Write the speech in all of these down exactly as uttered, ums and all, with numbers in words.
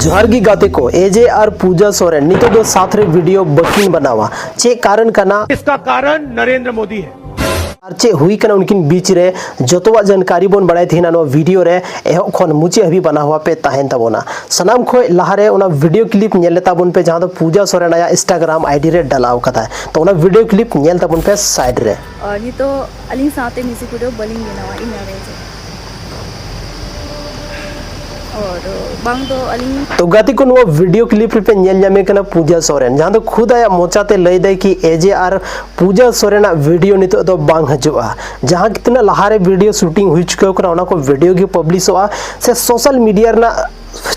ᱡᱚᱦᱟᱨ ᱜᱮ ᱜᱟᱛᱮ ᱠᱚ, ᱮᱡᱮ ᱟᱨ ᱯᱩᱡᱟ ᱥᱚᱨᱮᱱ ᱱᱤᱛᱚᱜ ᱫᱚ ᱥᱟᱛ ᱨᱮ ᱵᱷᱤᱰᱤᱭᱳ ᱵᱟᱹᱠᱤᱱ ᱵᱮᱱᱟᱣᱟ᱾ ᱪᱮᱫ ᱠᱟᱨᱚᱱ ᱠᱟᱱᱟ? इसका कारण नरेंद्र मोदी है। ᱟᱨ ᱪᱮᱫ ᱦᱩᱭ ᱠᱟᱱᱟ ᱩᱱᱠᱤᱱ ᱵᱤᱪ ᱨᱮ, ᱡᱚᱛᱚᱣᱟᱜ ᱡᱟᱱᱠᱟᱨᱤ ᱵᱚᱱ ᱵᱟᱲᱟᱭ ᱛᱟᱦᱮᱱᱟ ᱱᱚᱣᱟ ᱵᱷᱤᱰᱤᱭᱳ ᱨᱮ᱾ ᱮᱦᱚᱵ ᱠᱷᱚᱱ ᱢᱩᱪᱟᱹᱫ ᱦᱟᱹᱵᱤᱡ ᱵᱟᱱᱟᱣ ᱟᱯᱮ ᱛᱟᱦᱮᱱ ᱛᱟᱵᱚᱱᱟ᱾ ᱥᱟᱱᱟᱢ ᱠᱷᱚᱱ ᱞᱟᱦᱟᱨᱮ ᱚᱱᱟ ᱵᱷᱤᱰᱤᱭᱳ ᱠᱞᱤᱯ ᱧᱮᱞ ᱞᱮ ᱛᱟᱵᱚᱱ ᱯᱮ, ᱡᱟᱦᱟᱸ ᱫᱚ ᱯᱩᱡᱟ ᱥᱚᱨᱮᱱ ᱟᱭᱟᱜ ᱤᱱᱥᱴᱟᱜᱨᱟᱢ ᱟᱭᱰᱤ ᱨᱮ ᱰᱟᱞᱟᱣ ᱠᱟᱫᱟᱭ᱾ ᱛᱚ, ᱚᱱᱟ ᱵᱷᱤᱰᱤᱭᱳ ᱠᱞᱤᱯ ᱧᱮᱞ ᱛᱟᱵᱚᱱ ᱯᱮ ᱥᱟᱭᱤᱰ ᱨᱮ᱾ ᱟᱨ ᱱᱤᱛᱚᱜ ᱟᱹᱞᱤᱧ ᱥᱟᱶᱛᱮ ᱢᱤᱣᱡᱤᱠ ᱵᱷᱤᱰᱤᱭᱳ ᱵᱟᱹᱞᱤᱧ ᱵᱮᱱᱟᱣᱟ ᱤᱱᱟᱹ ᱨᱮ᱾ ᱟᱨ ᱵᱟᱝ ᱫᱚ ᱟᱹᱞᱤᱧ ᱛᱚ ᱜᱟᱛᱮ ᱠᱚ, ᱱᱚᱣᱟ ᱵᱷᱤᱰᱤᱭᱳ ᱠᱞᱤᱯ ᱨᱮᱯᱮ ᱧᱮᱞ ᱧᱟᱢᱮ ᱠᱟᱱᱟ ᱯᱩᱡᱟ ᱥᱚᱨᱮᱱ, ᱡᱟᱦᱟᱸ ᱫᱚ ᱠᱷᱩᱫ ᱟᱭᱟᱜ ᱢᱚᱪᱟᱛᱮ ᱞᱟᱹᱭ ᱫᱟᱭ ᱠᱤ ᱮᱡᱮ ᱟᱨ ᱯᱩᱡᱟ ᱥᱚᱨᱮᱱᱟᱜ ᱵᱷᱤᱰᱤᱭᱳ ᱱᱤᱛᱚᱜ ᱫᱚ ᱵᱟᱝ ᱦᱤᱡᱩᱜᱼᱟ᱾ ᱡᱟᱦᱟᱸ ᱛᱤᱱᱟᱹᱜ ᱞᱟᱦᱟᱨᱮ ᱵᱷᱤᱰᱤᱭᱳ ᱥᱩᱴᱤᱝ ᱦᱩᱭ ᱪᱩᱠᱟᱹᱣ ᱠᱟᱱᱟ, ᱚᱱᱟ ᱠᱚ ᱵᱷᱤᱰᱤᱭᱳ ᱜᱮ ᱯᱟᱵᱽᱞᱤᱥᱚᱜᱼᱟ ᱥᱮ ᱥᱳᱥᱟᱞ ᱢᱤᱰᱤᱭᱟ ᱨᱮᱱᱟᱜ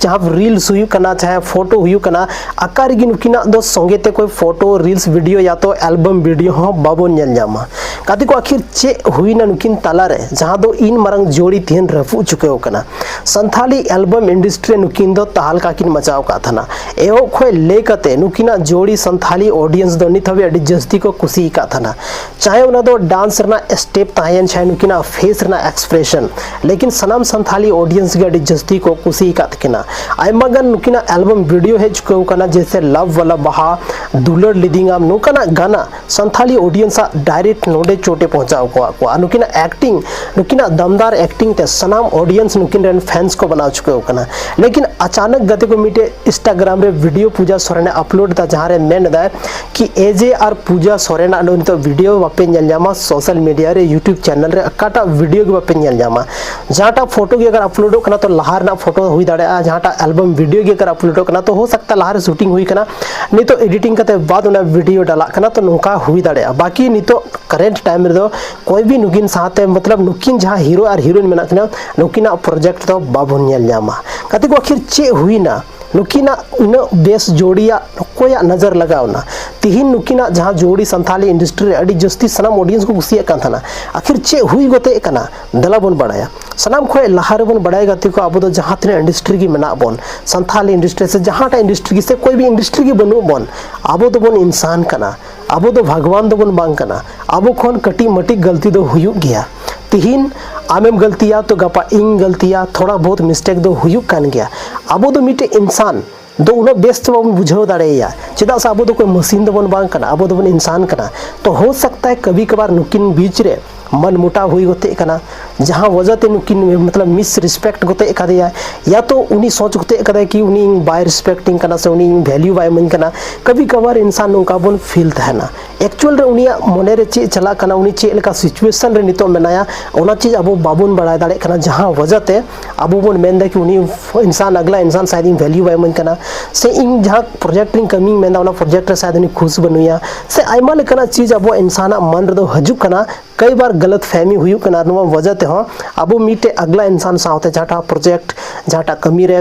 ᱡᱟᱦᱟᱸ ᱨᱤᱞᱥ ᱦᱩᱭᱩᱜ ᱠᱟᱱᱟ, ᱪᱟᱦᱮ ᱯᱷᱳᱴᱳ ᱦᱩᱭᱩᱜ ᱠᱟᱱᱟ, ᱟᱠᱟ ᱨᱮᱜᱮ ᱱᱩᱠᱤᱱᱟᱜ ᱫᱚ ᱥᱚᱸᱜᱮ ᱛᱮ ᱠᱚᱭ ᱯᱷᱳᱴᱳ, ᱨᱤᱞᱥ, ᱵᱷᱤᱰᱤᱭᱳ ᱭᱟ ᱛᱚ ᱮᱞᱵᱟᱢ ᱵᱷᱤᱰᱤᱭᱳ ᱦᱚᱸ ᱵᱟᱵᱚᱱ ᱧᱮᱞ ᱧᱟᱢᱟ᱾ ᱜᱟᱛᱮ ᱠᱚ, ᱟᱹᱠᱷᱤᱨ ᱪᱮᱫ ᱦᱩᱭᱱᱟ ᱱᱩᱠᱤᱱ ᱛᱟᱞᱟᱨᱮ, ᱡᱟᱦᱟᱸ ᱫᱚ ᱤᱱ ᱢᱟᱨᱟᱝ ᱡᱳᱲᱤ ᱛᱮᱦᱮᱧ ᱨᱟᱹᱯᱩᱫ ᱪᱩᱠᱟᱹᱣ ᱠᱟᱱᱟ? ᱥᱟᱱᱛᱷᱟᱞᱤ ᱮᱞᱵᱟᱢ ᱤᱱᱰᱟᱥᱴᱨᱤ ᱨᱮ ᱱᱩᱠᱤᱱ ᱫᱚ ᱛᱟᱦᱟᱞᱠᱟ ᱠᱤᱱ ᱢᱟᱪᱟᱣ ᱟᱠᱟᱫ ᱛᱟᱦᱮᱱᱟ᱾ ᱮᱦᱚᱵ ᱠᱷᱚᱱ ᱞᱟᱹᱭ ᱠᱟᱛᱮ ᱱᱩᱠᱤᱱᱟᱜ ᱡᱳᱲᱤ ᱥᱟᱱᱛᱷᱟᱞᱤ ᱚᱰᱤᱭᱮᱱᱥ ᱫᱚ ᱱᱤᱛ ᱦᱟᱹᱵᱤᱡ ᱟᱹᱰᱤ ᱡᱟᱹᱥᱛᱤ ᱠᱚ ᱠᱩᱥᱤ ᱟᱠᱟᱫ ᱛᱟᱦᱮᱱᱟ᱾ ᱪᱟᱦᱮ ᱚᱱᱟ ᱫᱚ ᱰᱟᱱᱥ ᱨᱮᱱᱟᱜ ᱥᱴᱮᱯ ᱛᱟᱦᱮᱸᱭᱮᱱ, ᱪᱟᱦᱮ ᱱᱩᱠᱤᱱᱟᱜ ᱯᱷᱮᱥ ᱨᱮᱱᱟᱜ ᱮᱠᱥᱯᱨᱮᱥᱚᱱ, ᱞᱮᱠᱤᱱ ᱥᱟᱱᱟᱢ ᱥᱟᱱᱛᱷᱟᱞᱤ ᱚᱰᱤᱭᱮᱱᱥ ᱜᱮ ᱟᱹᱰᱤ ᱡᱟᱹᱥᱛᱤ ᱠᱚ ᱠᱩᱥᱤ ᱟᱠᱟᱫ ᱛᱟᱹᱠᱤᱱᱟ᱾ ᱟᱭᱢᱟ ᱜᱟᱱ ᱱᱩᱠᱤᱱᱟᱜ ᱮᱞᱵᱟᱢ ᱵᱷᱤᱰᱤᱭᱳ ᱦᱮᱡ ᱪᱩᱠᱟᱹᱣ ᱟᱠᱟᱱᱟ, ᱡᱮᱭᱥᱮ ᱞᱟᱵᱷ ᱣᱟᱞᱟ ᱵᱟᱦᱟ, ᱫᱩᱞᱟᱹᱲ ᱞᱤᱫᱤᱧᱟᱢ, ᱱᱚᱝᱠᱟᱱᱟᱜ ᱜᱟᱱᱟ ᱥᱟᱱᱛᱷᱟᱞᱤ ᱚᱰᱤᱭᱮᱱᱥ ᱟᱜ ᱰᱟᱭᱨᱮᱠᱴ ᱱᱚᱰᱮ ᱪᱳᱴ ᱮ ᱯᱚᱦᱚᱸᱪᱟᱣ ᱟᱠᱟᱫ ᱠᱚᱣᱟ᱾ ᱟᱨ ᱱᱩᱠᱤᱱᱟᱜ ᱮᱠᱴᱤᱝ, ᱱᱩᱠᱤᱱᱟᱜ ᱫᱟᱢᱫᱟᱨ ᱮᱠᱴᱤᱝ ᱛᱮ ᱥᱟᱱᱟᱢ ᱚᱰᱤᱭᱮᱱᱥ ᱱᱩᱠᱤᱱ ᱨᱮᱱ ᱯᱷᱮᱱᱥ ᱠᱚ ᱵᱮᱱᱟᱣ ᱪᱩᱠᱟᱹᱣ ᱟᱠᱟᱱᱟ᱾ ᱞᱮᱠᱤᱱ ᱟᱪᱟᱱᱚᱠ ᱜᱟᱛᱮ ᱠᱚ ᱢᱤᱫᱴᱮᱡ ᱤᱱᱥᱴᱟᱜᱨᱟᱢ ᱨᱮ ᱵᱷᱤᱰᱤᱭᱳ ᱯᱩᱡᱟ ᱥᱚᱨᱮᱱ ᱮ ᱟᱯᱞᱳᱰ ᱮᱫᱟ, ᱡᱟᱦᱟᱸ ᱨᱮ ᱢᱮᱱ ᱮᱫᱟᱭ ᱠᱤ ᱮᱡᱮ ᱟᱨ ᱯᱩᱡᱟ ᱥᱚᱨᱮᱱᱟᱜ ᱫᱚ ᱱᱤᱛᱚᱜ ᱵᱷᱤᱰᱤᱭᱳ ᱵᱟᱯᱮ ᱧᱮᱞ ᱧᱟᱢᱟ ᱥᱳᱥᱟᱞ ᱢᱤᱰᱤᱭᱟ ᱨᱮ, ᱭᱩᱴᱩᱵᱽ ᱪᱮᱱᱮᱞ ᱨᱮ ᱚᱠᱟᱴᱟᱜ ᱵᱷᱤᱰᱤᱭᱳ ᱜᱮ ᱵᱟᱯᱮ ᱧᱮᱞ ᱧᱟᱢᱟ᱾ ᱡᱟᱦᱟᱸᱴᱟᱜ ᱯᱷᱳᱴᱳ ᱜᱮ ᱟᱜᱟᱨ ᱟᱯᱞᱳᱰᱚᱜ ᱠᱟᱱᱟ ᱛᱚ ᱞᱟᱦᱟ ᱨᱮᱱᱟᱜ ᱯᱷᱳᱴᱳ ᱦᱩᱭ ᱫᱟᱲᱮᱭᱟᱜᱼᱟ, ᱡᱟᱦᱟᱸᱴᱟᱜ ᱮᱞᱵᱟᱢ ᱵᱷᱤᱰᱤᱭᱳ ᱜᱮ ᱟᱜᱟᱨ ᱟᱯᱞᱳᱰᱚᱜ ᱠᱟᱱᱟ ᱛᱚ ᱦᱳ ᱥᱟᱠᱛᱟ ᱞᱟᱦᱟ ᱨᱮ ᱥᱩᱴᱤᱝ ᱦᱩᱭ ᱠᱟᱱᱟ, ᱱᱤᱛᱚᱜ ᱮᱰᱤᱴᱤᱝ ᱠᱟᱛᱮ ᱵᱟᱫ ᱚᱱᱟ ᱵᱷᱤᱰᱤᱭᱳ ᱰᱟᱞᱟᱜ ᱠᱟᱱᱟ, ᱛᱚ ᱱᱚᱝᱠᱟ ᱦᱩᱭ ᱫᱟᱲᱮᱭᱟᱜᱼᱟ᱾ ᱵᱟᱠᱤ ᱱᱤᱛᱚᱜ ᱠᱟᱨᱮᱱᱴ ᱴᱟᱭᱤᱢ ᱨᱮᱫᱚ ᱠᱚᱭ ᱵᱤ ᱱᱩᱠᱤᱱ ᱥᱟᱶᱛᱮ, ᱢᱚᱛᱞᱚᱵ ᱱᱩᱠᱤᱱ ᱡᱟᱦᱟᱸ ᱦᱤᱨᱳ ᱟᱨ ᱦᱤᱨᱳᱭᱤᱱ ᱢᱮᱱᱟᱜ ᱠᱤᱱᱟ, ᱱᱩᱠᱤᱱᱟᱜ ᱯᱨᱚᱡᱮᱠᱴ ᱫᱚ ᱵᱟᱵᱚᱱ ᱧᱮᱞ ᱧᱟᱢᱟ᱾ ᱜᱟᱛᱮ ᱠᱚ, ᱟᱹᱠᱷᱤᱨ ᱪᱮᱫ ᱦᱩᱭᱱᱟ? ᱱᱩᱠᱤᱱᱟᱜ ᱩᱱᱟᱹᱜ ᱵᱮᱥ ᱡᱳᱲᱤᱭᱟᱜ ᱚᱠᱚᱭᱟᱜ ᱱᱚᱡᱚᱨ ᱞᱟᱜᱟᱣ ᱮᱱᱟ? ᱛᱤᱦᱤᱧ ᱱᱩᱠᱤᱱᱟᱜ ᱡᱟᱦᱟᱸ ᱡᱳᱲᱤ ᱥᱟᱱᱛᱷᱟᱞᱤ ᱤᱱᱰᱟᱥᱴᱨᱤ ᱨᱮ ᱟᱹᱰᱤ ᱡᱟᱹᱥᱛᱤ ᱥᱟᱱᱟᱢ ᱚᱰᱤᱭᱮᱱᱥ ᱠᱚ ᱠᱩᱥᱤᱭᱟᱜ ᱠᱟᱱ ᱛᱟᱦᱮᱱᱟ, ᱟᱹᱠᱷᱤᱨ ᱪᱮᱫ ᱦᱩᱭ ᱜᱚᱛᱮᱡ ᱠᱟᱱᱟ? ᱫᱮᱞᱟ ᱵᱚᱱ ᱵᱟᱲᱟᱭᱟ᱾ ᱥᱟᱱᱟᱢ ᱠᱷᱚᱱ ᱞᱟᱦᱟ ᱨᱮᱵᱚᱱ ᱵᱟᱲᱟᱭᱟ ᱜᱟᱛᱮ ᱠᱚ, ᱟᱵᱚ ᱫᱚ ᱡᱟᱦᱟᱸ ᱛᱤᱱᱟᱹᱜ ᱤᱱᱰᱟᱥᱴᱨᱤ ᱜᱮ ᱢᱮᱱᱟᱜ ᱵᱚᱱ, ᱥᱟᱱᱛᱷᱟᱞᱤ ᱤᱱᱰᱟᱥᱴᱨᱤ ᱥᱮ ᱡᱟᱦᱟᱸᱴᱟᱜ ᱤᱱᱰᱟᱥᱴᱨᱤ ᱜᱮ ᱥᱮ ᱠᱳᱭ ᱵᱤ ᱤᱱᱰᱟᱥᱴᱨᱤ ᱜᱮ ᱵᱟᱹᱱᱩᱜ ᱵᱚᱱ, ᱟᱵᱚ ᱫᱚᱵᱚᱱ ᱤᱱᱥᱟᱱ ᱠᱟᱱᱟ, ᱟᱵᱚ ᱫᱚ ᱵᱷᱟᱜᱽᱣᱟᱱ ᱫᱚᱵᱚᱱ ᱵᱟᱝ ᱠᱟᱱᱟ᱾ ᱟᱵᱚ ᱠᱷᱚᱱ ᱠᱟᱹᱴᱤᱡ ᱢᱟᱹᱴᱤᱡ ᱜᱟᱹᱞᱛᱤ ᱫᱚ ᱦᱩᱭᱩᱜ ᱜᱮᱭᱟ᱾ ᱛᱤᱦᱤᱧ ᱟᱢᱮᱢ ᱜᱟᱹᱞᱛᱤᱭᱟ ᱛᱚ ᱜᱟᱯᱟ ᱤᱧ ᱜᱟᱹᱞᱛᱤᱭᱟ, ᱛᱷᱚᱲᱟ ᱵᱚᱦᱩᱛ ᱢᱤᱥᱴᱮᱠ ᱫᱚ ᱦᱩᱭᱩᱜ ᱠᱟᱱ ᱜᱮᱭᱟ᱾ ᱟᱵᱚ ᱫᱚ ᱢᱤᱫᱴᱮᱡ ᱤᱱᱥᱟᱱ ᱫᱚ ᱩᱱᱟᱹᱜ ᱵᱮᱥ ᱛᱮ ᱵᱟᱵᱚᱱ ᱵᱩᱡᱷᱟᱹᱣ ᱫᱟᱲᱮᱭᱟᱭᱟ, ᱪᱮᱫᱟᱜ ᱥᱮ ᱟᱵᱚ ᱫᱚ ᱠᱳᱭ ᱢᱟᱥᱤᱱ ᱫᱚᱵᱚᱱ ᱵᱟᱝ ᱠᱟᱱᱟ, ᱟᱵᱚ ᱫᱚᱵᱚᱱ ᱤᱱᱥᱟᱱ ᱠᱟᱱᱟ᱾ ᱛᱚ ᱦᱳ ᱥᱟᱠᱛᱟ ᱦᱟᱭ ᱠᱟᱵᱷᱤ ᱠᱟᱵᱷᱟᱨ ᱱᱩᱠᱤᱱ ᱵᱤᱪ ᱨᱮ ᱢᱟᱱ ᱢᱩᱴᱟᱣ ᱦᱩᱭ ᱜᱚᱛᱮᱜ ᱠᱟᱱᱟ, ᱡᱟᱦᱟᱸ ᱣᱟᱡᱟ ᱛᱮ ᱱᱩᱠᱤᱱ ᱢᱚᱛᱞᱚᱵ ᱢᱤᱥ ᱨᱮᱥᱯᱮᱠᱴ ᱜᱚᱛᱮᱜ ᱠᱟᱫᱮᱭᱟ, ᱭᱟ ᱛᱚ ᱩᱱᱤ ᱥᱚᱪ ᱜᱚᱛᱮᱜ ᱠᱟᱫᱟᱭ ᱠᱤ ᱩᱱᱤ ᱤᱧ ᱵᱟᱭ ᱨᱮᱥᱯᱮᱠᱴ ᱤᱧ ᱠᱟᱱᱟ ᱥᱮ ᱩᱱᱤ ᱤᱧ ᱵᱷᱮᱞᱭᱩ ᱵᱟᱭ ᱤᱢᱟᱹᱧ ᱠᱟᱱᱟ᱾ ᱠᱟᱵᱷᱤ ᱠᱟᱵᱷᱟᱨ ᱤᱱᱥᱟᱱ ᱱᱚᱝᱠᱟ ᱵᱚᱱ ᱯᱷᱤᱞ ᱛᱟᱦᱮᱱᱟ᱾ ᱮᱠᱪᱩᱭᱟᱞ ᱨᱮ ᱩᱱᱤᱭᱟᱜ ᱢᱚᱱᱮ ᱨᱮ ᱪᱮᱫ ᱪᱟᱞᱟᱜ ᱠᱟᱱᱟ, ᱩᱱᱤ ᱪᱮᱫ ᱞᱮᱠᱟ ᱥᱤᱪᱩᱭᱮᱥᱚᱱ ᱨᱮ ᱱᱤᱛᱚᱜ ᱢᱮᱱᱟᱭᱟ, ᱚᱱᱟ ᱪᱮᱫ ᱟᱵᱚ ᱵᱟᱵᱚᱱ ᱵᱟᱲᱟᱭ ᱫᱟᱲᱮᱭᱟᱜ ᱠᱟᱱᱟ᱾ ᱡᱟᱦᱟᱸ ᱣᱟᱡᱟ ᱛᱮ ᱟᱵᱚ ᱵᱚᱱ ᱢᱮᱱᱫᱟ ᱠᱤ ᱩᱱᱤ ᱤᱱᱥᱟᱱ, ᱟᱜᱽᱞᱟ ᱤᱱᱥᱟᱱ ᱥᱟᱭᱟᱫ ᱤᱧ ᱵᱷᱮᱞᱭᱩ ᱵᱟᱭ ᱤᱢᱟᱹᱧ ᱠᱟᱱᱟ, ᱥᱮ ᱤᱧ ᱡᱟᱦᱟᱸ ᱯᱨᱚᱡᱮᱠᱴ ᱨᱤᱧ ᱠᱟᱹᱢᱤᱧ ᱢᱮᱱᱫᱟ ᱚᱱᱟ ᱯᱨᱚᱡᱮᱠᱴ ᱨᱮ ᱥᱟᱭᱟᱫ ᱩᱱᱤ ᱠᱷᱩᱥ ᱵᱟᱹᱱᱩᱭᱟ, ᱥᱮ ᱟᱭᱢᱟ ᱞᱮᱠᱟᱱᱟᱜ ᱪᱤᱡᱽ ᱟᱵᱚ ᱤᱱᱥᱟᱱᱟᱜ ᱢᱚᱱ ᱨᱮᱫᱚ ᱦᱤᱡᱩᱜ ᱠᱟᱱᱟ᱾ ᱠᱟᱭ ᱵᱟᱨ ᱜᱟᱞᱟᱛ ᱯᱷᱮᱦᱢᱤ ᱦᱩᱭᱩᱜ ᱠᱟᱱᱟ, ᱟᱨ ᱱᱚᱣᱟ ᱣᱟᱡᱟ ᱛᱮᱦᱚᱸ ᱟᱵᱚ ᱢᱤᱫᱴᱮᱡ ᱟᱜᱽᱞᱟ ᱤᱱᱥᱟᱱ ᱥᱟᱶᱛᱮ ᱡᱟᱦᱟᱸᱴᱟᱜ ᱯᱨᱚᱡᱮᱠᱴ, ᱡᱟᱦᱟᱸᱴᱟᱜ ᱠᱟᱹᱢᱤ ᱨᱮ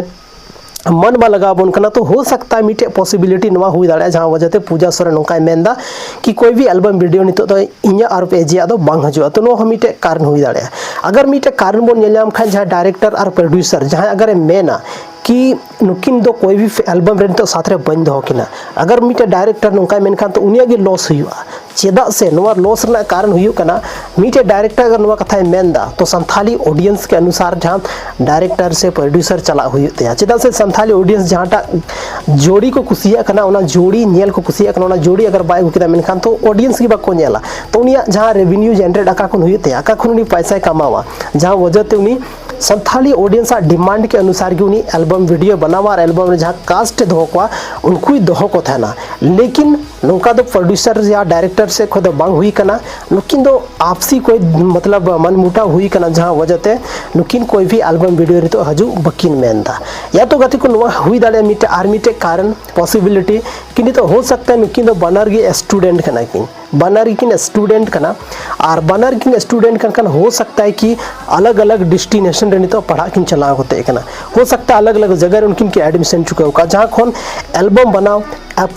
ᱢᱚᱱ ᱵᱟᱝ ᱞᱟᱜᱟᱣ ᱟᱵᱚᱱ ᱠᱟᱱᱟ᱾ ᱛᱚ ᱦᱳ ᱥᱟᱠᱛᱟ ᱦᱟᱭ ᱢᱤᱫᱴᱮᱡ ᱯᱚᱥᱤᱵᱤᱞᱤᱴᱤ ᱱᱚᱣᱟ ᱦᱩᱭ ᱫᱟᱲᱮᱭᱟᱜᱼᱟ, ᱡᱟᱦᱟᱸ ᱣᱟᱡᱟ ᱛᱮ ᱯᱩᱡᱟ ᱥᱚᱨᱮᱱ ᱱᱚᱝᱠᱟᱭ ᱢᱮᱱᱫᱟ ᱠᱤ ᱠᱳᱭ ᱵᱷᱤ ᱮᱞᱵᱟᱢ ᱵᱷᱤᱰᱤᱭᱳ ᱱᱤᱛᱚᱜ ᱫᱚ ᱤᱧᱟᱹᱜ ᱟᱨ ᱮᱡᱤᱭᱟᱜ ᱫᱚ ᱵᱟᱝ ᱦᱤᱡᱩᱜᱼᱟ᱾ ᱛᱚ ᱱᱚᱣᱟ ᱦᱚᱸ ᱢᱤᱫᱴᱮᱡ ᱠᱟᱨᱚᱱ ᱦᱩᱭ ᱫᱟᱲᱮᱭᱟᱜᱼᱟ᱾ ᱟᱜᱟᱨ ᱢᱤᱫᱴᱮᱡ ᱠᱟᱨᱚᱱ ᱵᱚᱱ ᱧᱮᱞ ᱧᱟᱢ ᱠᱷᱟᱱ, ᱡᱟᱦᱟᱸᱭ ᱰᱟᱭᱨᱮᱠᱴᱚᱨ ᱟᱨ ᱯᱨᱚᱰᱭᱩᱥᱟᱨ ᱡᱟᱦᱟᱸᱭ ᱟᱜᱟᱨᱮ ᱢᱮᱱᱟ ᱠᱤ ᱱᱩᱠᱤᱱ ᱫᱚ ᱠᱳᱭ ᱵᱷᱤ ᱮᱞᱵᱟᱢ ᱨᱮ ᱱᱤᱛᱚᱜ ᱥᱟᱛᱷ ᱨᱮ ᱵᱟᱹᱧ ᱫᱚᱦᱚ ᱠᱤᱱᱟ, ᱟᱜᱟᱨ ᱢᱤᱫᱴᱮᱡ ᱰᱟᱭᱨᱮᱠᱴᱚᱨ ᱱᱚᱝᱠᱟᱭ ᱢᱮᱱᱠᱷᱟᱱ ᱛᱚ ᱩᱱᱤᱭᱟᱜ ᱜᱮ ᱞᱚᱥ ᱦᱩᱭᱩᱜᱼᱟ᱾ ᱪᱮᱫᱟᱜ ᱥᱮ ᱱᱚᱣᱟ ᱞᱚᱥ ᱨᱮᱱᱟᱜ ᱠᱟᱨᱚᱱ ᱦᱩᱭᱩᱜ ᱠᱟᱱᱟ, ᱢᱤᱫᱴᱮᱡ ᱰᱟᱭᱨᱮᱠᱴᱚᱨ ᱟᱜᱟᱨ ᱱᱚᱣᱟ ᱠᱟᱛᱷᱟᱭ ᱢᱮᱱᱫᱟ ᱛᱚ ᱥᱟᱱᱛᱷᱟᱞᱤ ᱚᱰᱤᱭᱮᱱᱥ ᱠᱮ ᱚᱱᱩᱥᱟᱨ ᱡᱟᱦᱟᱸ ᱰᱟᱭᱨᱮᱠᱴᱚᱨ ᱥᱮ ᱯᱨᱚᱰᱭᱩᱥᱟᱨ ᱪᱟᱞᱟᱜ ᱦᱩᱭᱩᱜ ᱛᱟᱭᱟ᱾ ᱪᱮᱫᱟᱜ ᱥᱮ ᱥᱟᱱᱛᱷᱟᱞᱤ ᱚᱰᱤᱭᱮᱱᱥ ᱡᱟᱦᱟᱸᱴᱟᱜ ᱡᱳᱲᱤ ᱠᱚ ᱠᱩᱥᱤᱭᱟᱜ ᱠᱟᱱᱟ, ᱚᱱᱟ ᱡᱳᱲᱤ ᱧᱮᱞ ᱠᱚ ᱠᱩᱥᱤᱭᱟᱜ ᱠᱟᱱᱟ, ᱚᱱᱟ ᱡᱳᱲᱤ ᱟᱜᱟᱨ ᱵᱟᱭ ᱟᱹᱜᱩ ᱠᱮᱫᱟ ᱢᱮᱱᱠᱷᱟᱱ ᱛᱚ ᱚᱰᱤᱭᱮᱱᱥ ᱜᱮ ᱵᱟᱠᱚ ᱧᱮᱞᱟ᱾ ᱛᱚ ᱩᱱᱤᱭᱟᱜ ᱡᱟᱦᱟᱸ ᱨᱮᱵᱷᱮᱱᱤᱭᱩ ᱡᱮᱱᱟᱨᱮᱴ ᱚᱠᱟ ᱠᱷᱚᱱ ᱦᱩᱭᱩᱜ ᱛᱟᱭᱟ, ᱚᱠᱟ ᱠᱷᱚᱱ ᱩᱱᱤ ᱯᱚᱭᱥᱟᱭ ᱠᱟᱢᱟᱣᱟ, ᱡᱟᱦᱟᱸ ᱣᱟᱡᱟ ᱛᱮ ᱩᱱᱤ ᱥᱟᱱᱛᱷᱟᱞᱤ ᱚᱰᱤᱭᱮᱱᱥ ᱟᱜ ᱰᱤᱢᱟᱱᱰ ᱠᱮ ᱚᱱᱩᱥᱟᱨ ᱜᱮ ᱩᱱᱤ ᱮᱞᱵᱟᱢ ᱵᱷᱤᱰᱤᱭᱳ ᱵᱮᱱᱟᱣᱟ ᱟᱨ ᱮᱞᱵᱟᱢ ᱨᱮ ᱡᱟᱦᱟᱸ ᱠᱟᱥᱴ ᱮ ᱫᱚᱦᱚ ᱠᱚᱣᱟ ᱩᱱᱠᱩᱭ ᱫᱚᱦᱚ ᱠᱚ ᱛᱟᱦᱮᱱᱟ᱾ ᱞᱮᱠᱤᱱ ᱱᱚᱝᱠᱟ ᱫᱚ ᱯᱨᱚᱰᱭᱩᱥᱟᱨ ᱭᱟ ᱰᱟᱭᱨᱮᱠᱴᱚᱨ ᱥᱮᱫ ᱠᱷᱚᱱ ᱫᱚ ᱵᱟᱝ ᱦᱩᱭ ᱠᱟᱱᱟ, ᱱᱩᱠᱤᱱ ᱫᱚ ᱟᱯᱥᱤ ᱠᱚᱭ ᱢᱚᱛᱞᱚᱵ ᱢᱟᱱ ᱢᱩᱴᱟᱣ ᱦᱩᱭ ᱠᱟᱱᱟ, ᱡᱟᱦᱟᱸ ᱣᱟᱡᱟ ᱛᱮ ᱱᱩᱠᱤᱱ ᱠᱳᱭ ᱵᱷᱤ ᱮᱞᱵᱟᱢ ᱵᱷᱤᱰᱤᱭᱳ ᱱᱤᱛᱚᱜ ᱦᱤᱡᱩᱜ ᱵᱟᱹᱠᱤᱱ ᱢᱮᱱᱫᱟ᱾ ᱭᱟ ᱛᱚ ᱜᱟᱛᱮ ᱠᱚ, ᱱᱚᱣᱟ ᱦᱩᱭ ᱫᱟᱲᱮᱭᱟᱜᱼᱟ ᱢᱤᱫᱴᱮᱡ ᱟᱨ ᱢᱤᱫᱴᱮᱡ ᱠᱟᱨᱚᱱ, ᱯᱚᱥᱤᱵᱤᱞᱤᱴᱤ, ᱠᱤ ᱱᱤᱛᱚᱜ ᱦᱳ ᱥᱟᱠᱛᱟ ᱦᱟᱭ ᱱᱩᱠᱤᱱ ᱫᱚ ᱵᱟᱱᱟᱨ ᱜᱮ ᱥᱴᱩᱰᱮᱱᱴ ᱠᱟᱱᱟ ᱠᱤᱱ, ᱵᱟᱱᱟᱨ ᱜᱮᱠᱤᱱ ᱥᱴᱩᱰᱮᱱᱴ ᱠᱟᱱᱟ᱾ ᱟᱨ ᱵᱟᱱᱟᱨ ᱜᱮᱠᱤᱱ ᱥᱴᱩᱰᱮᱱᱴ ᱠᱟᱱ ᱠᱷᱟᱱ ᱦᱳ ᱥᱟᱠᱛᱟ ᱦᱟᱭ ᱠᱤ ᱟᱞᱟᱜᱽ ᱟᱞᱟᱜᱽ ᱰᱮᱥᱴᱤᱱᱮᱥᱚᱱ ᱨᱮ ᱱᱤᱛᱚᱜ ᱯᱟᱲᱦᱟᱜ ᱠᱤᱱ ᱪᱟᱞᱟᱣ ᱠᱟᱛᱮ ᱠᱟᱱᱟ, ᱦᱳ ᱥᱟᱠᱛᱟ ᱦᱟᱭ ᱟᱞᱟᱜᱽ ᱟᱞᱟᱜᱽ ᱡᱟᱭᱜᱟ ᱨᱮ ᱩᱱᱠᱤᱱ ᱠᱤᱱ ᱮᱰᱢᱤᱥᱚᱱ ᱪᱩᱠᱟᱹᱣ ᱠᱟᱜᱼᱟ, ᱡᱟᱦᱟᱸ ᱠᱷᱚᱱ ᱮᱞᱵᱟᱢ ᱵᱮᱱᱟᱣ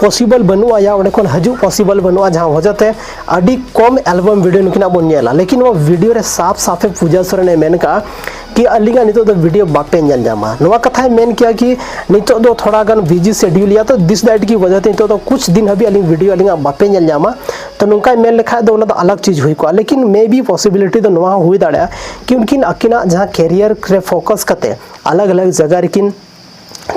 ᱯᱚᱥᱤᱵᱚᱞ ᱵᱟᱹᱱᱩᱜᱼᱟ ᱭᱟ ᱚᱸᱰᱮ ᱠᱷᱚᱱ ᱦᱤᱡᱩᱜ ᱯᱚᱥᱤᱵᱚᱞ ᱵᱟᱹᱱᱩᱜᱼᱟ, ᱡᱟᱦᱟᱸ ᱣᱟᱡᱟ ᱛᱮ ᱟᱹᱰᱤ ᱠᱚᱢ ᱮᱞᱵᱟᱢ ᱵᱷᱤᱰᱤᱭᱳ ᱱᱩᱠᱤᱱᱟᱜ ᱵᱚᱱ ᱧᱮᱞᱟ᱾ ᱞᱮᱠᱤᱱ ᱱᱚᱣᱟ ᱵᱷᱤᱰᱤᱭᱳ ᱨᱮ ᱥᱟᱯ ᱥᱟᱯᱷᱮ ᱯᱩᱡᱟ ᱥᱚᱨᱮᱱᱮ ᱢᱮᱱ ᱠᱟᱜᱼᱟ ᱠᱤ ᱟᱹᱞᱤᱧᱟᱜ ᱱᱤᱛᱚᱜ ᱫᱚ ᱵᱷᱤᱰᱤᱭᱳ ᱵᱟᱯᱮ ᱧᱮᱞ ᱧᱟᱢᱟ᱾ ᱱᱚᱣᱟ ᱠᱟᱛᱷᱟᱭ ᱢᱮᱱ ᱠᱮᱭᱟ ᱠᱤ ᱱᱤᱛᱚᱜ ᱫᱚ ᱛᱷᱚᱲᱟ ᱜᱟᱱ ᱵᱤᱡᱤ ᱥᱮᱰᱤᱭᱩᱞ ᱭᱟ, ᱛᱚ ᱫᱤᱥ ᱫᱟᱭᱤᱴ ᱠᱤ ᱣᱟᱡᱟ ᱛᱮ ᱱᱤᱛᱚᱜ ᱫᱚ ᱠᱩᱪ ᱫᱤᱱ ᱦᱟᱹᱵᱤᱡ ᱟᱹᱞᱤᱧ ᱵᱷᱤᱰᱤᱭᱳ ᱟᱹᱞᱤᱧᱟᱜ ᱵᱟᱯᱮ ᱧᱮᱞ ᱧᱟᱢᱟ᱾ ᱛᱚ ᱱᱚᱝᱠᱟᱭ ᱢᱮᱱ ᱞᱮᱠᱷᱟᱡ ᱫᱚ ᱚᱱᱟ ᱫᱚ ᱟᱞᱟᱜᱽ ᱪᱤᱡᱽ ᱦᱩᱭ ᱠᱚᱜᱼᱟ, ᱞᱮᱠᱤᱱ ᱢᱮ ᱵᱤ ᱯᱚᱥᱤᱵᱤᱞᱤᱴᱤ ᱫᱚ ᱱᱚᱣᱟ ᱦᱚᱸ ᱦᱩᱭ ᱫᱟᱲᱮᱭᱟᱜᱼᱟ ᱠᱤ ᱩᱱᱠᱤᱱ ᱟᱹᱠᱤᱱᱟᱜ ᱡᱟᱦᱟᱸ ᱠᱮᱨᱤᱭᱟᱨ ᱨᱮ ᱯᱷᱳᱠᱟᱥ ᱠᱟᱛᱮ ᱟᱞᱟᱜᱽ ᱟᱞᱟᱜᱽ ᱡᱟᱭᱜᱟ ᱨᱮᱠᱤᱱ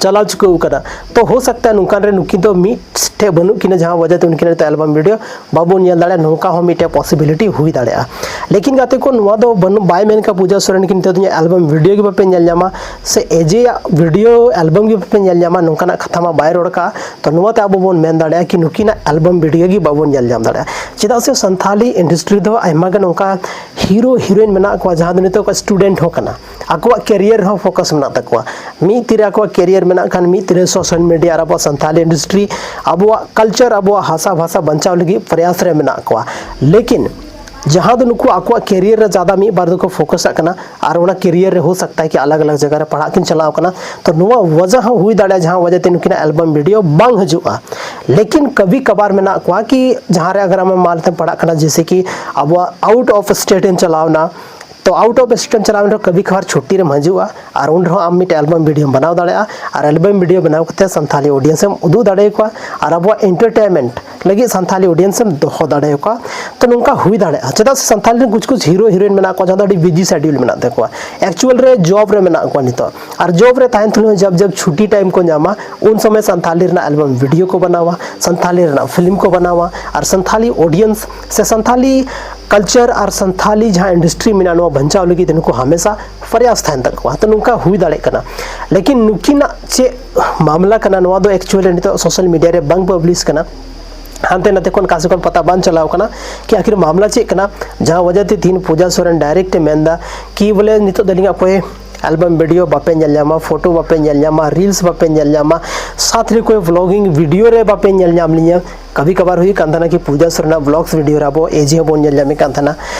ᱪᱟᱞᱟᱣ ᱪᱩᱠᱟᱹᱣ ᱠᱟᱱᱟ᱾ ᱛᱚ ᱦᱳ ᱥᱟᱠᱛᱟ ᱱᱚᱝᱠᱟᱱ ᱨᱮ ᱱᱩᱠᱤᱱ ᱫᱚ ᱢᱤᱫ ᱴᱷᱮᱡ ᱵᱟᱹᱱᱩᱜ ᱠᱤᱱᱟ, ᱡᱟᱦᱟᱸ ᱣᱟᱡᱟ ᱛᱮ ᱩᱱᱠᱤᱱ ᱱᱤᱛᱚᱜ ᱮᱞᱵᱟᱢ ᱵᱷᱤᱰᱤᱭᱳ ᱵᱟᱵᱚᱱ ᱧᱮᱞ ᱫᱟᱲᱮᱭᱟᱜᱼᱟ, ᱱᱚᱝᱠᱟ ᱦᱚᱸ ᱢᱤᱫᱴᱮᱡ ᱯᱚᱥᱤᱵᱤᱞᱤᱴᱤ ᱦᱩᱭ ᱫᱟᱲᱮᱭᱟᱜᱼᱟ᱾ ᱞᱮᱠᱤᱱ ᱜᱟᱛᱮ ᱠᱚ, ᱱᱚᱣᱟ ᱫᱚ ᱵᱟᱹᱱᱩᱜ, ᱵᱟᱭ ᱢᱮᱱ ᱠᱟᱜ ᱯᱩᱡᱟ ᱥᱚᱨᱮᱱ ᱠᱤᱱ ᱱᱤᱛᱚᱜ ᱫᱚ ᱤᱧᱟᱹᱜ ᱮᱞᱵᱟᱢ ᱵᱷᱤᱰᱤᱭᱳ ᱜᱮ ᱵᱟᱯᱮ ᱧᱮᱞ ᱧᱟᱢᱟ ᱥᱮ ᱮᱡᱮᱭᱟᱜ ᱵᱷᱤᱰᱤᱭᱳ ᱮᱞᱵᱟᱢ ᱜᱮ ᱵᱟᱯᱮ ᱧᱮᱞ ᱧᱟᱢᱟ, ᱱᱚᱝᱠᱟᱱᱟᱜ ᱠᱟᱛᱷᱟ ᱢᱟ ᱵᱟᱭ ᱨᱚᱲ ᱠᱟᱜᱼᱟ᱾ ᱛᱚ ᱱᱚᱣᱟ ᱛᱮ ᱟᱵᱚ ᱵᱚᱱ ᱢᱮᱱ ᱫᱟᱲᱮᱭᱟᱜᱼᱟ ᱠᱤ ᱱᱩᱠᱤᱱᱟᱜ ᱮᱞᱵᱟᱢ ᱵᱷᱤᱰᱤᱭᱳ ᱜᱮ ᱵᱟᱵᱚᱱ ᱧᱮᱞ ᱧᱟᱢ ᱫᱟᱲᱮᱭᱟᱜᱼᱟ᱾ ᱪᱮᱫᱟᱜ ᱥᱮ ᱥᱟᱱᱛᱷᱟᱞᱤ ᱤᱱᱰᱟᱥᱴᱨᱤ ᱫᱚ ᱟᱭᱢᱟ ᱜᱟᱱ ᱚᱱᱠᱟ ᱦᱤᱨᱳ ᱦᱤᱨᱳᱭᱤᱱ ᱢᱮᱱᱟᱜ ᱠᱚᱣᱟ, ᱡᱟᱦᱟᱸ ᱫᱚ ᱱᱤᱛᱚᱜ ᱠᱚ ᱥᱴᱩᱰᱮᱱᱴ ᱦᱚᱸ ᱠᱟᱱᱟ, ᱟᱠᱚᱣᱟᱜ ᱠᱮᱨᱤᱭᱟᱨ ᱨᱮᱦᱚᱸ ᱯᱷᱳᱠᱟᱥ ᱢᱮᱱᱟᱜ ᱛᱟᱠᱚᱣᱟ᱾ ᱢᱤᱫ ᱛᱤᱨᱮ ᱟᱠᱚᱣᱟᱜ ᱠᱮᱨᱤᱭᱟᱨ ᱢᱮᱱᱟᱜ ᱠᱷᱟᱱ ᱢᱤᱫ ᱛᱤᱨᱮ ᱥᱳᱥᱟᱞ ᱢᱤᱰᱤᱭᱟ ᱟᱨ ᱟᱵᱚᱣᱟᱜ ᱥᱟᱱᱛᱷᱟᱞᱤ ᱤᱱᱰᱟᱥᱴᱨᱤ, ᱟᱵᱚᱣᱟᱜ ᱠᱟᱞᱪᱟᱨ, ᱟᱵᱚᱣᱟᱜ ᱵᱷᱟᱥᱟ, ᱵᱷᱟᱥᱟ ᱵᱟᱧᱪᱟᱣ ᱞᱟᱹᱜᱤᱫ ᱯᱨᱚᱭᱟᱥ ᱨᱮ ᱢᱮᱱᱟᱜ ᱠᱚᱣᱟ᱾ ᱞᱮᱠᱤᱱ ᱡᱟᱦᱟᱸ ᱫᱚ ᱱᱩᱠᱩ ᱟᱠᱚᱣᱟᱜ ᱠᱮᱨᱤᱭᱟᱨ ᱨᱮ ᱡᱟᱫᱟ ᱢᱤᱫ ᱵᱟᱨ ᱫᱚᱠᱚ ᱯᱷᱳᱠᱟᱥᱟᱜ ᱠᱟᱱᱟ ᱟᱨ ᱚᱱᱟ ᱠᱮᱨᱤᱭᱟᱨ ᱨᱮ ᱦᱳ ᱥᱟᱠᱛᱟ ᱦᱮ ᱠᱤ ᱟᱞᱟᱜᱽ ᱟᱞᱟᱜᱽ ᱡᱟᱭᱜᱟ ᱨᱮ ᱯᱟᱲᱦᱟᱜ ᱠᱤᱱ ᱪᱟᱞᱟᱣ ᱠᱟᱱᱟ᱾ ᱛᱚ ᱱᱚᱣᱟ ᱣᱟᱡᱟ ᱦᱚᱸ ᱦᱩᱭ ᱫᱟᱲᱮᱭᱟᱜᱼᱟ ᱡᱟᱦᱟᱸ ᱣᱟᱡᱟ ᱛᱮ ᱱᱩᱠᱤᱱᱟᱜ ᱮᱞᱵᱟᱢ ᱵᱷᱤᱰᱤᱭᱳ ᱵᱟᱝ ᱦᱤᱡᱩᱜᱼᱟ᱾ ᱞᱮᱠᱤᱱ ᱠᱟᱵᱷᱤ ᱠᱟᱵᱷᱟᱨ ᱢᱮᱱᱟᱜ ᱠᱚᱣᱟ ᱠᱤ ᱡᱟᱦᱟᱸ ᱨᱮ ᱟᱜᱟᱨ ᱟᱢᱮᱢ ᱢᱟᱞ ᱛᱮᱢ ᱯᱟᱲᱦᱟᱜ ᱠᱟᱱᱟ, ᱡᱮᱭᱥᱮ ᱠᱤ ᱟᱵᱚᱣᱟᱜ ᱟᱣᱩᱴ ᱚᱯᱷ ᱥᱴᱮᱴ ᱮᱢ ᱪᱟᱞᱟᱣ ᱮᱱᱟ, ᱛᱚ ᱟᱣᱩᱴ ᱚᱯᱷ ᱥᱴᱮᱴ ᱮᱢ ᱪᱟᱞᱟᱣ ᱮᱱ ᱨᱮᱦᱚᱸ ᱠᱟᱵᱷᱤ ᱠᱟᱵᱷᱟᱨ ᱪᱷᱩᱴᱴᱤ ᱨᱮᱢ ᱦᱤᱡᱩᱜᱼᱟ ᱟᱨ ᱩᱱ ᱨᱮᱦᱚᱸ ᱟᱢ ᱢᱤᱫᱴᱮᱱ ᱮᱞᱵᱟᱢ ᱵᱷᱤᱰᱤᱭᱳᱢ ᱵᱮᱱᱟᱣ ᱫᱟᱲᱮᱭᱟᱜᱼᱟ᱾ ᱟᱨ ᱮᱞᱵᱟᱢ ᱵᱷᱤᱰᱤᱭᱳ ᱵᱮᱱᱟᱣ ᱠᱟᱛᱮ ᱥᱟᱱᱛᱷᱟᱞᱤ ᱚᱰᱤᱭᱮᱱᱥ ᱮᱢ ᱩᱫᱩᱜ ᱫᱟᱲᱮᱭᱟᱠᱚᱣᱟ ᱟᱨ ᱟᱵᱚᱣᱟᱜ ᱮᱱᱴᱟᱨᱴᱮᱱᱢᱮᱱᱴ ᱞᱟᱹᱜᱤᱫ ᱥᱟᱱᱛᱷᱟᱞᱤ ᱚᱰᱤᱭᱮᱱᱥ ᱮᱢ ᱫᱚᱦᱚ ᱫᱟᱲᱮᱭᱟᱠᱚᱣᱟ᱾ ᱛᱚ ᱱᱚᱝᱠᱟ ᱦᱩᱭ ᱫᱟᱲᱮᱭᱟᱜᱼᱟ᱾ ᱪᱮᱫᱟᱜ ᱥᱮ ᱥᱟᱱᱛᱷᱟᱞᱤ ᱨᱮᱱ ᱠᱩᱪ ᱠᱩᱪ ᱦᱤᱨᱳ ᱦᱤᱨᱳᱭᱤᱱ ᱢᱮᱱᱟᱜ ᱠᱚᱣᱟ ᱡᱟᱦᱟᱸ ᱫᱚ ᱟᱹᱰᱤ ᱵᱤᱡᱤ ᱥᱮᱰᱤᱭᱩᱞ ᱢᱮᱱᱟᱜ ᱛᱟᱠᱚᱣᱟ᱾ ᱮᱠᱪᱩᱭᱟᱞ ᱨᱮ ᱡᱚᱵ ᱨᱮ ᱢᱮᱱᱟᱜ ᱠᱚᱣᱟ ᱱᱤᱛᱚᱜ, ᱟᱨ ᱡᱚᱵ ᱨᱮ ᱛᱟᱦᱮᱱ ᱛᱩᱞᱩᱡ ᱦᱚᱸ ᱡᱟᱵ ᱡᱟᱵ ᱪᱷᱩᱴᱤ ᱴᱟᱭᱤᱢ ᱠᱚ ᱧᱟᱢᱟ, ᱩᱱ ᱥᱚᱢᱚᱭ ᱥᱟᱱᱛᱷᱟᱞᱤ ᱨᱮᱱᱟᱜ ᱮᱞᱵᱟᱢ ᱵᱷᱤᱰᱤᱭᱳ ᱠᱚ ᱵᱮᱱᱟᱣᱟ, ᱥᱟᱱᱛᱷᱟᱞᱤ ᱨᱮᱱᱟᱜ ᱯᱷᱤᱞᱢ ᱠᱚ ᱵᱮᱱᱟᱣᱟ ᱟᱨ ᱥᱟᱱᱛᱷᱟᱞᱤ ᱚᱰᱤᱭᱮᱱᱥ ᱥᱮ ᱥᱟᱱᱛᱷᱟᱞᱤ ᱠᱟᱞᱪᱟᱨ ᱟᱨ ᱥᱟᱱᱛᱷᱟᱞᱤ ᱡᱟᱦᱟᱸ ᱤᱱᱰᱟᱥᱴᱨᱤ ᱢᱮᱱᱟᱜᱼᱟ, ᱱᱚᱣᱟ ᱵᱟᱧᱪᱟᱣ ᱞᱟᱹᱜᱤᱫ ᱛᱮ ᱱᱩᱠᱩ ᱦᱟᱢᱮᱥᱟ ᱯᱨᱚᱭᱟᱥ ᱛᱟᱦᱮᱱ ᱛᱟᱠᱚᱣᱟ᱾ ᱛᱚ ᱱᱚᱝᱠᱟ ᱦᱩᱭ ᱫᱟᱲᱮᱭᱟᱜ ᱠᱟᱱᱟ᱾ ᱞᱮᱠᱤᱱ ᱱᱩᱠᱤᱱᱟᱜ ᱪᱮᱫ ᱢᱟᱢᱞᱟ ᱠᱟᱱᱟ, ᱱᱚᱣᱟ ᱫᱚ ᱮᱠᱪᱩᱭᱟᱞ ᱨᱮ ᱱᱤᱛᱚᱜ ᱥᱳᱥᱟᱞ ᱢᱤᱰᱤᱭᱟ ᱨᱮ ᱵᱟᱝ ᱯᱟᱵᱽᱞᱤᱥ ᱠᱟᱱᱟ᱾ ᱦᱟᱱᱛᱮ ᱱᱟᱛᱮ ᱠᱷᱚᱱ ᱚᱠᱟ ᱥᱮᱫ ᱠᱷᱚᱱ ᱯᱟᱛᱟ ᱵᱟᱝ ᱪᱟᱞᱟᱣ ᱠᱟᱱᱟ ᱠᱤ ᱟᱹᱠᱷᱤᱨ ᱢᱟᱢᱞᱟ ᱪᱮᱫ ᱠᱟᱱᱟ, ᱡᱟᱦᱟᱸ ᱣᱟᱡᱟ ᱛᱮ ᱛᱤᱦᱤᱧ ᱯᱩᱡᱟ ᱥᱚᱨᱮᱱ ᱰᱟᱭᱨᱮᱠᱴ ᱮ ᱢᱮᱱᱫᱟ ᱠᱤ ᱵᱚᱞᱮ ᱱᱤᱛᱚᱜ ᱫᱚ ᱟᱹᱞᱤᱧᱟᱜ ᱚᱠᱚᱭ ᱮᱞᱵᱟᱢ ᱵᱷᱤᱰᱤᱭᱳ ᱵᱟᱯᱮ ᱧᱮᱞ ᱧᱟᱢᱟ, ᱯᱷᱳᱴᱳ ᱵᱟᱯᱮ ᱧᱮᱞ ᱧᱟᱢᱟ, ᱨᱤᱞᱥ ᱵᱟᱯᱮ ᱧᱮᱞ ᱧᱟᱢᱟ, ᱥᱟᱛ ᱨᱮ ᱚᱠᱚᱭ ᱵᱷᱞᱚᱜᱤᱝ ᱵᱷᱤᱰᱤᱭᱳ ᱨᱮ ᱵᱟᱯᱮ ᱧᱮᱞ ᱧᱟᱢ ᱞᱤᱧᱟ᱾ ᱠᱟᱵᱷᱤ ᱠᱟᱵᱷᱟᱨ ᱦᱩᱭᱩᱜ ᱠᱟᱱ ᱛᱟᱦᱮᱱᱟ ᱠᱤ ᱯᱩᱡᱟ ᱥᱚᱨᱮᱱᱟᱜ ᱵᱞᱚᱜᱥ ᱵᱷᱤᱰᱤᱭᱳ ᱨᱮ ᱟᱵᱚ ᱮᱡᱮ ᱦᱚᱸᱵᱚᱱ ᱧᱮᱞ ᱧᱟᱢᱮᱫ ᱠᱟᱱ ᱛᱟᱦᱮᱱᱟ᱾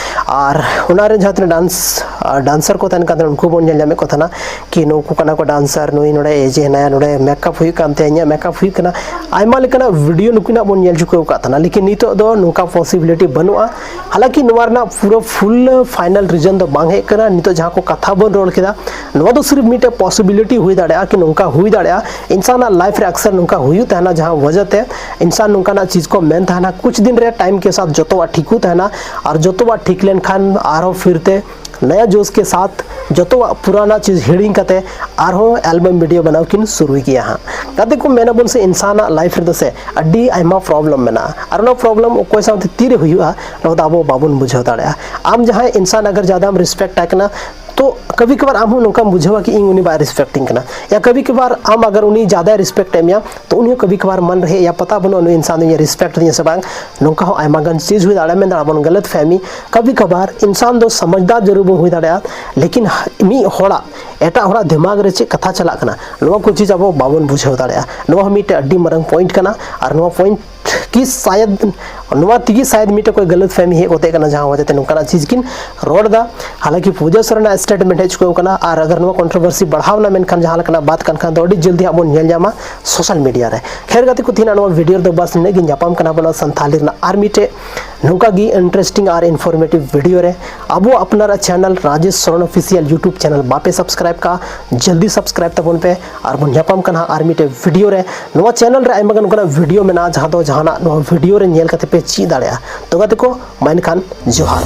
ᱟᱨ ᱚᱱᱟ ᱨᱮ ᱡᱟᱦᱟᱸ ᱛᱤᱱᱟᱹᱜ ᱰᱟᱱᱥ ᱰᱟᱱᱥᱟᱨ ᱠᱚ ᱛᱟᱦᱮᱱ ᱠᱟᱱ ᱛᱟᱦᱮᱱᱟ, ᱩᱱᱠᱩ ᱵᱚᱱ ᱧᱮᱞ ᱧᱟᱢᱮᱫ ᱠᱚ ᱛᱟᱦᱮᱱᱟ ᱠᱤ ᱱᱩᱠᱩ ᱠᱟᱱᱟ ᱠᱚ ᱰᱟᱱᱥᱟᱨ, ᱱᱩᱭ ᱱᱚᱰᱮ ᱮᱡᱮ ᱦᱮᱱᱟᱭᱟ, ᱱᱚᱰᱮ ᱢᱮᱠᱟᱯ ᱦᱩᱭᱩᱜ ᱠᱟᱱ ᱛᱟᱭᱟ, ᱤᱧᱟᱹᱜ ᱢᱮᱠᱟᱯ ᱦᱩᱭᱩᱜ ᱠᱟᱱᱟ᱾ ᱟᱭᱢᱟ ᱞᱮᱠᱟᱱᱟᱜ ᱵᱷᱤᱰᱤᱭᱳ ᱱᱩᱠᱤᱱᱟᱜ ᱵᱚᱱ ᱧᱮᱞ ᱪᱩᱠᱟᱹᱣ ᱟᱠᱟᱫ ᱛᱟᱦᱮᱱᱟ, ᱞᱮᱠᱤᱱ ᱱᱤᱛᱚᱜ ᱫᱚ ᱱᱚᱝᱠᱟ ᱯᱚᱥᱤᱵᱤᱞᱤᱴᱤ ᱵᱟᱹᱱᱩᱜᱼᱟ᱾ ᱦᱟᱞᱟᱠᱤ ᱱᱚᱣᱟ ᱨᱮᱱᱟᱜ ᱯᱩᱨᱟᱹ ᱯᱷᱩᱞ ᱯᱷᱟᱭᱱᱟᱞ ᱨᱤᱡᱚᱱ ᱫᱚ ᱵᱟᱝ ᱦᱮᱡ ᱟᱠᱟᱱᱟ᱾ ᱱᱤᱛᱚᱜ ᱡᱟᱦᱟᱸ ᱠᱚ ᱠᱟᱛᱷᱟ ᱵᱚᱱ ᱨᱚᱲ ᱠᱮᱫᱟ, ᱱᱚᱣᱟ ᱫᱚ ᱥᱤᱨᱤᱯ ᱢᱤᱫᱴᱮᱡ ᱯᱚᱥᱤᱵᱤᱞᱤᱴᱤ ᱦᱩᱭ ᱫᱟᱲᱮᱭᱟᱜᱼᱟ ᱠᱤ ᱱᱚᱝᱠᱟ ᱦᱩᱭ ᱫᱟᱲᱮᱭᱟᱜᱼᱟ ᱤᱱᱥᱟᱱᱟᱜ ᱞᱟᱭᱤᱯᱷ ᱨᱮ ᱟᱠᱥᱟᱨ ᱱᱚᱝᱠᱟ ᱦᱩᱭᱩᱜ ᱛᱟᱦᱮᱱᱟ, ᱡᱟᱦᱟᱸ ᱣᱟᱡᱟᱛᱮ ᱤᱱᱥᱟᱱ ᱱᱚᱝᱠᱟᱱᱟᱜ ᱪᱤᱡᱽ ᱠᱚ ᱢᱮᱱ ᱛᱟᱦᱮᱱᱟ᱾ ᱠᱩᱪ ᱫᱤᱱ ᱨᱮ ᱴᱟᱭᱤᱢ ᱠᱮ ᱥᱟᱛ ᱡᱚᱛᱚᱣᱟᱜ ᱴᱷᱤᱠᱩ ᱛᱟᱦᱮᱱᱟ ᱟᱨ ᱡᱚᱛᱚᱣᱟᱜ ᱴᱷᱤᱠ ᱞᱮᱱᱠᱷᱟᱱ ᱟᱨᱦᱚᱸ ᱯᱷᱤᱨ ᱛᱮ ᱱᱟᱭᱟ ᱡᱳᱥ ᱠᱮ ᱥᱟᱛ ᱡᱚᱛᱚᱣᱟᱜ ᱯᱩᱨᱟᱱᱟ ᱪᱤᱡᱽ ᱦᱤᱲᱤᱧ ᱠᱟᱛᱮ ᱟᱨᱦᱚᱸ ᱮᱞᱵᱟᱢ ᱵᱷᱤᱰᱤᱭᱳ ᱵᱟᱱᱟᱣ ᱠᱤᱱ ᱥᱩᱨᱩᱭ ᱜᱮᱭᱟ ᱦᱟᱸᱜ᱾ ᱜᱟᱛᱮ ᱠᱚ, ᱢᱮᱱᱟᱵᱚᱱ ᱥᱮ ᱤᱱᱥᱟᱱᱟᱜ ᱞᱟᱭᱤᱯᱷ ᱨᱮᱫᱚ ᱥᱮ ᱟᱹᱰᱤ ᱟᱭᱢᱟ ᱯᱨᱚᱵᱞᱮᱢ ᱢᱮᱱᱟᱜᱼᱟ, ᱟᱨ ᱚᱱᱟ ᱯᱨᱚᱵᱞᱮᱢ ᱚᱠᱚᱭ ᱥᱟᱶᱛᱮ ᱛᱤᱨᱮ ᱦᱩᱭᱩᱜᱼᱟ, ᱱᱚᱣᱟ ᱫᱚ ᱟᱵᱚ ᱵᱟᱵᱚᱱ ᱵᱩᱡᱷᱟᱹᱣ ᱫᱟᱲᱮᱭᱟᱜᱼᱟ᱾ ᱟᱢ ᱡᱟᱦᱟᱸᱭ ᱤᱱᱥᱟᱱ ᱟᱜᱟᱨ ᱡᱟᱫᱟ ᱟᱢ ᱨᱮᱥᱯᱮᱠᱴ ᱟᱭ ᱠᱟᱱᱟ, ᱛᱚ ᱠᱟᱵᱷᱤ ᱠᱟᱵᱷᱟᱨ ᱟᱢ ᱦᱚᱸ ᱱᱚᱝᱠᱟᱢ ᱵᱩᱡᱷᱟᱹᱣᱟ ᱠᱤ ᱤᱧ ᱩᱱᱤ ᱵᱟᱭ ᱨᱮᱥᱯᱮᱠᱴᱤᱧ ᱠᱟᱱᱟ, ᱭᱟ ᱠᱟᱵᱷᱤ ᱠᱟᱵᱷᱟᱨ ᱟᱢ ᱟᱜᱟᱨ ᱩᱱᱤ ᱡᱟᱫᱟᱭ ᱨᱮᱥᱯᱮᱠᱴ ᱮᱫ ᱢᱮᱭᱟ, ᱛᱚ ᱩᱱᱤ ᱦᱚᱸ ᱠᱟᱵᱷᱤ ᱠᱟᱵᱷᱟᱨ ᱢᱚᱱ ᱨᱮ ᱦᱮᱡ ᱟᱭᱟ, ᱯᱟᱛᱟ ᱵᱟᱹᱱᱩᱜᱼᱟ ᱱᱩᱭ ᱤᱱᱥᱟᱱ ᱫᱚ ᱤᱧᱮ ᱨᱮᱥᱯᱮᱠᱴ ᱫᱤᱧᱟ ᱥᱮ ᱵᱟᱝ᱾ ᱱᱚᱝᱠᱟ ᱦᱚᱸ ᱟᱭᱢᱟ ᱜᱟᱱ ᱪᱤᱡᱽ ᱦᱩᱭ ᱫᱟᱲᱮᱭᱟᱜᱼᱟ, ᱢᱮᱱ ᱫᱟᱲᱮᱭᱟᱜᱼᱟ ᱵᱚᱱ ᱜᱟᱞᱟᱛ ᱯᱷᱮᱦᱢᱤ᱾ ᱠᱟᱵᱷᱤ ᱠᱟᱵᱷᱟᱨ ᱤᱱᱥᱟᱱ ᱫᱚ ᱥᱚᱢᱟᱡᱽᱫᱟᱨ ᱡᱟᱹᱨᱩᱲ ᱵᱚᱱ ᱦᱩᱭ ᱫᱟᱲᱮᱭᱟᱜᱼᱟ, ᱞᱮᱠᱤᱱ ᱢᱤᱫ ᱦᱚᱲᱟᱜ ᱮᱴᱟᱜ ᱦᱚᱲᱟᱜ ᱫᱤᱢᱟᱜᱽ ᱨᱮ ᱪᱮᱫ ᱠᱟᱛᱷᱟ ᱪᱟᱞᱟᱜ ᱠᱟᱱᱟ, ᱱᱚᱣᱟ ᱠᱚ ᱪᱤᱡᱽ ᱟᱵᱚ ᱵᱟᱵᱚᱱ ᱵᱩᱡᱷᱟᱹᱣ ᱫᱟᱲᱮᱭᱟᱜᱼᱟ᱾ ᱱᱚᱣᱟ ᱦᱚᱸ ᱢᱤᱫᱴᱮᱱ ᱟᱹᱰᱤ ᱢᱟᱨᱟᱝ ᱯᱚᱭᱮᱱᱴ ᱠᱟᱱᱟ, ᱟᱨ ᱱᱚᱣᱟ ᱯᱚᱭᱮᱱᱴ ᱠᱤ ᱥᱟᱭᱟᱫ ᱱᱚᱣᱟ ᱛᱮᱜᱮ ᱥᱟᱭᱟᱫ ᱢᱤᱫᱴᱮᱡ ᱠᱚᱭ ᱜᱟᱞᱟᱛ ᱯᱷᱮᱦᱢᱤ ᱦᱮᱡ ᱜᱚᱫᱮᱜ ᱠᱟᱱᱟ, ᱡᱟᱦᱟᱸ ᱣᱟᱡᱟᱛᱮ ᱱᱚᱝᱠᱟᱱᱟᱜ ᱪᱤᱡᱽ ᱠᱤᱱ ᱨᱚᱲ ᱮᱫᱟ᱾ ᱦᱟᱞᱟᱠᱤ ᱯᱩᱡᱟ ᱥᱚᱨᱮᱱᱟᱜ ᱥᱴᱮᱴᱢᱮᱱᱴ ᱦᱮᱡ ᱪᱩᱠᱟᱹᱣ ᱠᱟᱱᱟ, ᱟᱨ ᱟᱜᱟᱨ ᱱᱚᱣᱟ ᱠᱚᱱᱴᱨᱳᱵᱷᱟᱨᱥᱤ ᱵᱟᱲᱦᱟᱣ ᱮᱱᱟ ᱢᱮᱱᱠᱷᱟᱱ ᱡᱟᱦᱟᱸ ᱞᱮᱠᱟᱱᱟᱜ ᱵᱟᱛ ᱠᱟᱱ ᱠᱷᱟᱱ ᱫᱚ ᱟᱹᱰᱤ ᱡᱚᱞᱫᱤ ᱦᱟᱸᱜ ᱵᱚᱱ ᱧᱮᱞ ᱧᱟᱢᱟ ᱥᱳᱥᱟᱞ ᱢᱤᱰᱤᱭᱟ ᱨᱮ᱾ ᱠᱷᱮᱨ ᱜᱟᱛᱮ ᱠᱚ, ᱛᱮᱦᱮᱧᱟᱜ ᱱᱚᱣᱟ ᱵᱷᱤᱰᱤᱭᱳ ᱨᱮᱫᱚ ᱵᱟᱥ ᱱᱤᱱᱟᱹᱜ ᱜᱮ᱾ ᱧᱟᱯᱟᱢ ᱠᱟᱱᱟ ᱵᱚᱱ ᱥᱟᱱᱛᱷᱟᱞᱤ ᱨᱮᱱᱟᱜ ᱟᱨ ᱢᱤᱫᱴᱮᱡ ᱱᱚᱝᱠᱟ ᱜᱮ ᱤᱱᱴᱟᱨᱮᱥᱴᱤᱝ ᱟᱨ ᱤᱱᱯᱷᱚᱨᱢᱮᱴᱤᱵᱷ ᱵᱷᱤᱰᱤᱭᱳ ᱨᱮ᱾ ᱟᱵᱚ ᱟᱯᱱᱟᱨᱟᱜ channel Rajesh Soren official YouTube channel ᱵᱟᱯᱮ ᱥᱟᱵᱥᱠᱨᱟᱭᱤᱵ ᱠᱟᱜᱼᱟ, ᱡᱚᱞᱫᱤ ᱥᱟᱵᱥᱠᱨᱟᱭᱤᱵ ᱛᱟᱵᱚᱱ ᱯᱮ᱾ ᱟᱨ ᱵᱚᱱ ᱧᱟᱯᱟᱢ ᱠᱟᱱᱟ ᱦᱟᱸᱜ ᱟᱨ ᱢᱤᱫᱴᱮᱡ ᱵᱷᱤᱰᱤᱭᱳ ᱨᱮ᱾ ᱱᱚᱣᱟ ᱪᱮᱱᱮᱞ ᱨᱮ ᱟᱭᱢᱟ ᱜᱟᱱ ᱚᱱᱠᱟᱱᱟᱜ ᱵᱷᱤᱰᱤᱭᱳ ᱢᱮᱱᱟᱜᱼᱟ, ᱡᱟᱦᱟᱸ ᱫᱚ ᱡᱟᱦᱟᱱᱟᱜ ᱱᱚᱣᱟ ᱵᱷᱤᱰᱤᱭᱳ ᱨᱮ ᱧᱮᱞ ᱠᱟᱛᱮ ᱯᱮ ᱪᱮᱫ ᱫᱟᱲᱮᱭᱟᱜᱼᱟ᱾ ᱛᱚ ᱜᱟᱛᱮ ᱠᱚ, ᱢᱟ ᱮᱱᱠᱷᱟᱱ ᱡᱚᱦᱟᱨ᱾